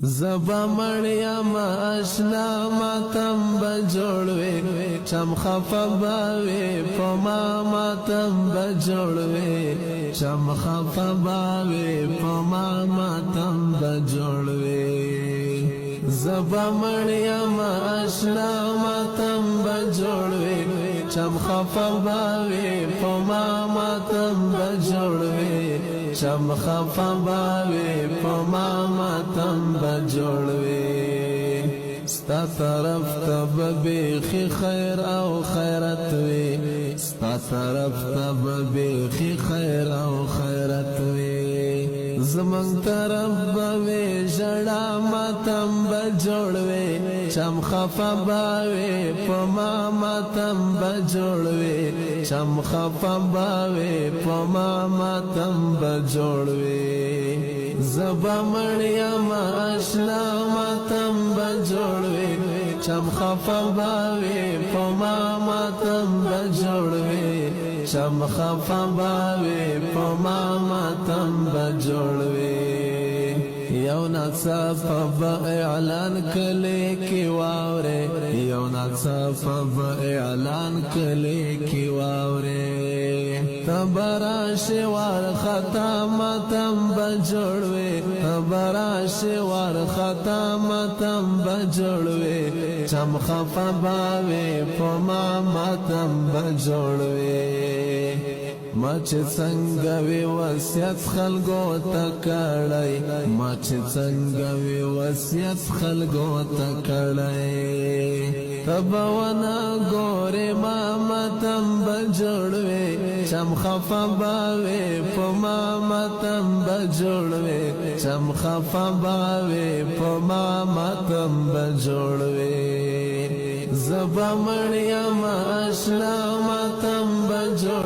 زبا مړیا ما اشنا ماتم به جوړوي، چم خفه باوي په ما ماتم به جوړوي، چم خفه باوي په ما ماتم به جوړوي. زبا مړیا ما اشنا ماتم به جوړوي، چم خفه باوي په ما ماتم به جوړوي، چم خفه باوي په ما ماتم به جوړوي. ستا طرف ته به بیخي خیر او خیرت وي، ستا طرف ته به بیخي خیر او خیرت وي، زمونږ طرف به وي ژړا، ماتم به جوړوي، چم خفه باوي په ما ماتم به جوړوي، چم خفه باوي په ما ماتم به جوړوي. زبا مړیا ما اشنا ماتم به جوړوي، چم خفه باوي په ما ماتم به جوړوي، چم خفه باوي په ما ماتم به جوړوي. یو ناڅاپه به اعلان کلی کې واورې، یو ناڅاپه به اعلان کلی کې واورې، تبراش وار خطا ماتم به جوړوي، تبراش وار خطا ماتم به جوړوي، چم خفه باوي په ما ماتم به جوړوي. ما چې څنګه وی وصیت خلګو ته کړی، ما چې څنګه وی وصیت خلګو ته کړی، تبونا ګورې ما ماتم به جوړوي، چم خفه باوي په ما ماتم به جوړوي، چم خفه باوي په ما ماتم به جوړوي. زبا مړیا ما اشنا